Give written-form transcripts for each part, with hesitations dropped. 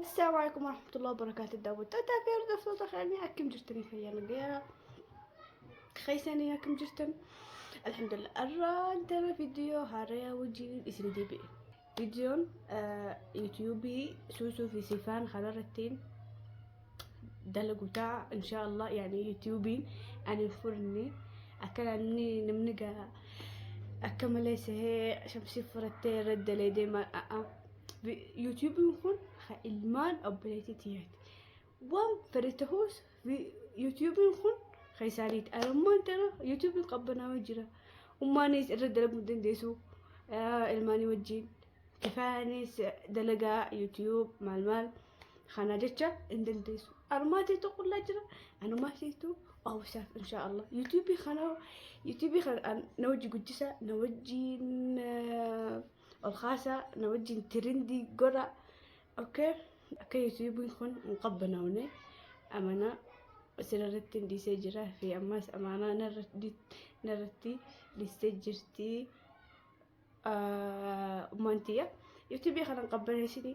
Assalaamu alaikum warahmatullahi wabarakaatuh. Daawwattoota fi hordoftoota keenya, akkam jirtanii? Fayyaa nagayaa keessanii? Akkam jirtan? Alhamdulillah, arraan tana viidiyoo haaraa wajjin isin deebi'e. Viidiyoon yuutuubii Suusuu fi Sifaan kanarrattiin dalagu ta'a insha Allah. Yani yuutuubiin ani hin furne akka namni gaa akka malee sahee shamsii furattee irra dalee deemaa. Yuutuubiin kun ilmaan obboleettii tiyyaati. Waan fedhe ta'us yuutuubiin kun kan isaaniiti. Ammaan tana yuutuubiin qabbanaa'ee jira. Ummaanis irra dalaguu hin dandeessu ilmaanii wajjin. Kifaanis dalagaa YouTube maal maal kana jecha hin dandeessu. Anumaatiitu qullaa jira. Anumaatiitu oobsaaf insha Allah. Yuutuubii kana na wajji guddisa, na wajjin ol kaasaa, na wajjin trendii godha. Okay, akka yuutuubiin kun hin qabbanaawne amanaa isinirratti hin dhiisee jira fi ammas amaanaa narratti dhiistee jirti ummaan tiyya. Yuutuubii kana hin qabbaneessini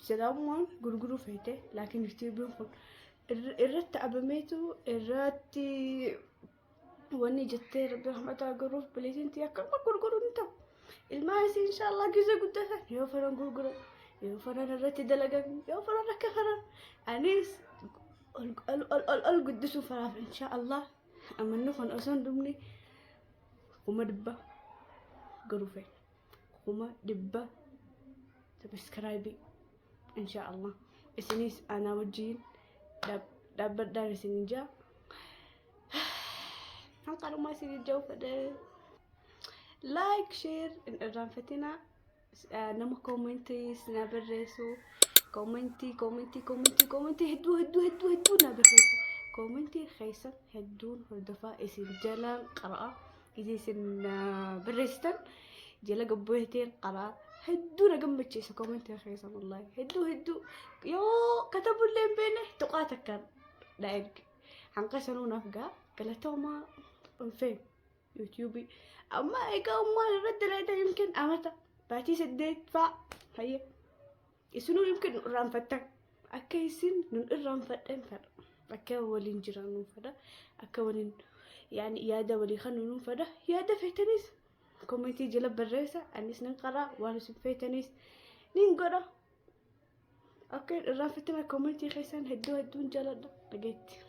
silaamumaan gurguruu feete, laakiin yuutuubiin kun irratti abameetu irratti wanni jettee rabbi rahmataa godhuuf bileetiin tiyya akkuma gurguruu ni ta'u. Ilmaan isii inshallah gizee guddatan yoo faran gurguran, yoo faran irratti dalagan, yoo faran akka faran anis ol ol ol ol ol guddisuu faraaf insha Allah. Amanni kun osoo hin dhumne 100,000 garuu feena, 100,000 subscribe insha Allah. Isinis anaa wajjiin dhaabbadhaan isin jaa hanqalumaa isin jaa fedhe. Like, share hin irraanfatinaa. Nama koomentii na barreessu, koomentii koomentii koomentii koomentii hedduu hedduu hedduu hedduu na barreessu, koomentii keessan hedduun hordofaa, isin jalaan qara'a. Gisee isin barreessitan jala gabboeteen qara'a, hedduu na gammachiisa koomentii keessan wallahi. Hedduu hedduu yoo katabullee hin beekne tuqaa takkaan na erge, hanqa sanuu naaf gaa. Galatoomaa. Dhunfee yuutuubii amma egaa ummaan irratti dalagaa yumkin amata baatii 8 faa hayya isinuu yumkin irraanfattan. Akka isin nun irraanfadhan fedha, akka waliin jiraannu fedha, akka waliin yaani yaada walii kan nuun fedha. Yaada feetanis koomentii jala barreessa, anis nin qaraa, waan isin feetanis nin godha. Akka irraanfattina, koomentii keessan hedduu hedduun jaaladha. Dhageetti.